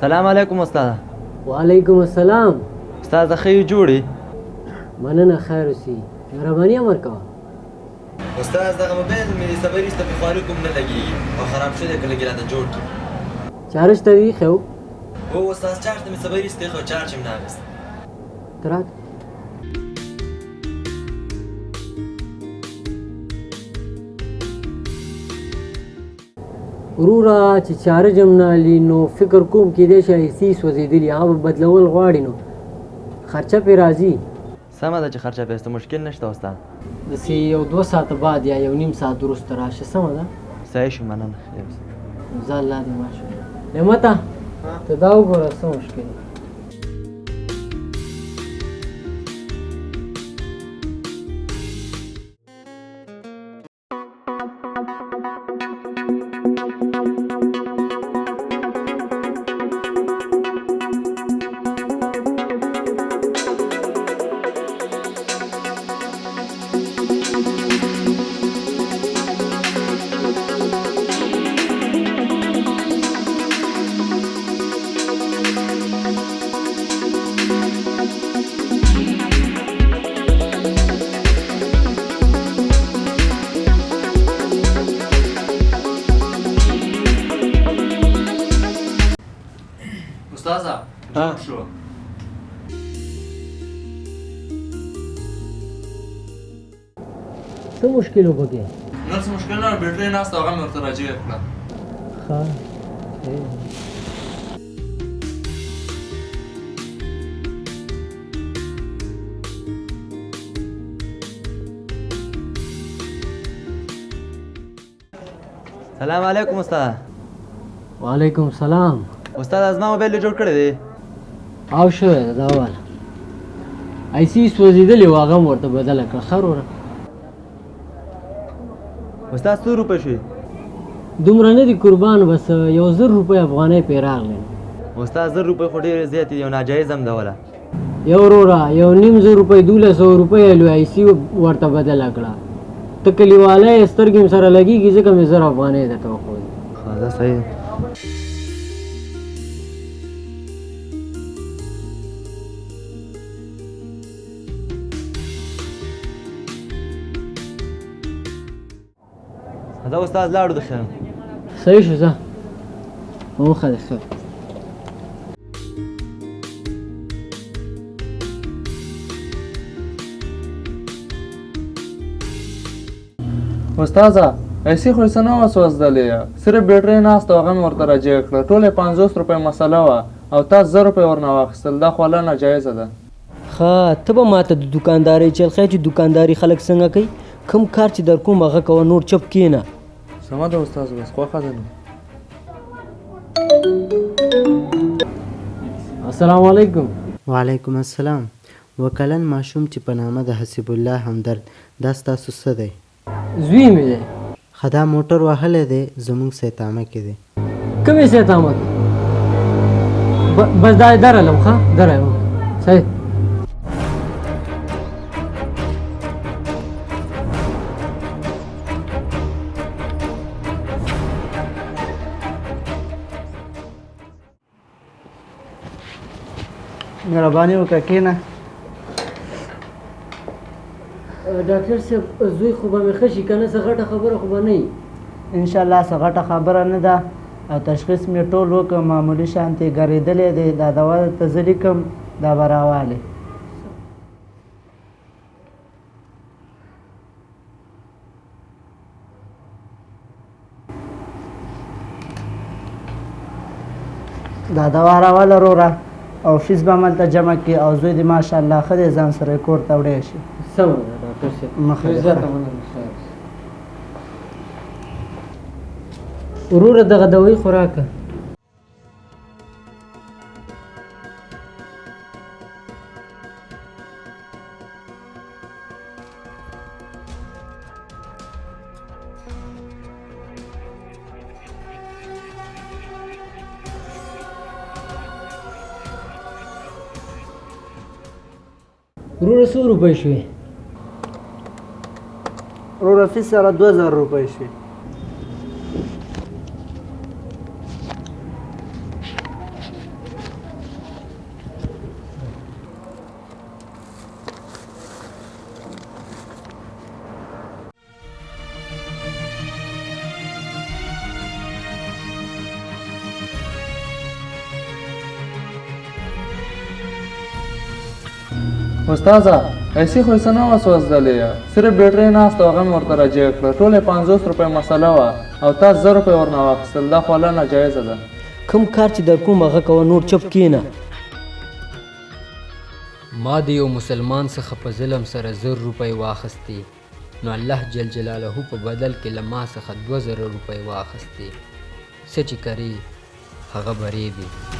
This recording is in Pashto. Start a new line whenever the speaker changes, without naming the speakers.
سلام علیکم استاد.
وعلیکم السلام.
استاد ښه یې جوړې؟
مننه، خیر اوسې، مهرباني امر کوه.
استاد دغه موبایل مې د سبا وروسته په خواري کوم نه لګېږي او خراب شوی دی، که لږ یې راته جوړ کړي.
چارج ته دې ایښی و؟
هو استاد، چارج ته مې سبا وروسته ایښی و، چارج یې نه اخیست.
ته راکړه. وروره چې چارج هم نه علي نو فکر کوم کېدای شي ایسي سوځېدلي، هغه به بدلول غواړي نو خرچه پرې راځي.
سمه ده چې خرچه پرې څه مشکل نشته استاد.
داسې یو دوه ساعته بعد یا یو نیم ساعت وروسته راشه، سمه ده؟
صحیح شو، مننه. خیر اوسې.
ځه الله دې مل شه. نعمته ته دا وګوره څه مشکل دی.
استاذه جوړ شو.
څه مشکل و پکې؟
نور څه مشکل نه، بیټرۍ ناسته هغه مې ورته راجیګه کړه.
ښه.
سلام علیکم استاد.
وعلیکم سلام.
استاد زما موبایل دې جوړ کړی دی؟
او شوی دی، دا واله ایسي سوځېدلې وه، هغه هم ورته بدله کړه. ښه وروره.
استاد څو روپۍ شوې؟
دومره نه دي قربان، بس یو 1000 روپۍ افغانۍ پرې راغلې.
استاد 1000 روپۍ خو ډېرې زیاتې دي او ناجایز هم ده وله.
یو وروره یو نیم زر روپۍ، 1200 روپۍ لوی ایسي ورته بدله کړه. ته کلیواله یې، سترګې مې سره لګېږي، ځکه مې 1000 افغانۍ درته وښودې.
ښه دا صحیح. دا استاد لاړو د خیر.
صحیح شو، ځه ومخه دې خیر.
استاذه ایسي خو یې څه نه وه سوځېدلې، صرف بیټرۍ ناسته وه، هغه مې ورته راجیګه کړه. ټوله یې 50 روپۍ مسله وه او تا 1000 روپۍ ورنه واخیستل، دا خو الله ناجایزه ده.
ښه ته به ماته د دوکاندارۍ چل ښیې چې دوکانداري خلک څنګه کوي؟ کوم کار چې در کوم هغه کوه، نور چپ کښېنه.
سمه ده استاد، بس خوښه ده نو.
السلام علیکم.
وعلیکم السلام. اوه کلن ماشوم چې په نامه د حسیب الله همدرد، دا ستاسو څه دی؟
زوی مې دی.
ښه دا موټر وهلی دی، زموږ سیتامه کې دی.
کومې سیتامه کې؟ بس دا یې درلم. ښه درلم، صحیح.
مهرباني وکړه کښېنه.
ډاکټر صاحب زوی خو به مې ښه شي که نه؟ څه غټه خبره خو به نه وي؟
انشاءالله څه غټه خبره نه ده، او تشخیص مې ټول وکړ، معمولي شانتې ګرېدلی دی. دا دوا درته زه لیکم، دا به راوالې. دا دوا راواله وروره، او فیس به هم هلته جمع کړي، او زوی دې ماشاءالله ښه دی، ځان سره یې کور ته وړی شي.
سمه ده ډاکټر صاحب،
مخه دې
زیاته
ښه.
مننه. خیر وروره، دغه دوایي خو راکړه. وروره څو روپۍ شوې؟
وروره فیس سره 2000 روپۍ شوې.
استاذه ایسي خو یې څه نه وه سوځدلې، صرف بیټرۍ ناسته وه، هغه مې ورته راجګه کړه. ټوله یې 50 روپۍ مسله وه او تا 1000 روپۍ ورنه واخیستل، دا خو الله ناجایزه ده.
کوم کار چې در کوم هغه کوه، نور چپ کینه.
ما د یو مسلمان څخه په ظلم سره 1000 روپۍ واخیستې، نو الله جل جلاله په بدل کې له ما څخه 2000 روپۍ واخیستې. څه چې کرې هغه به رېبې.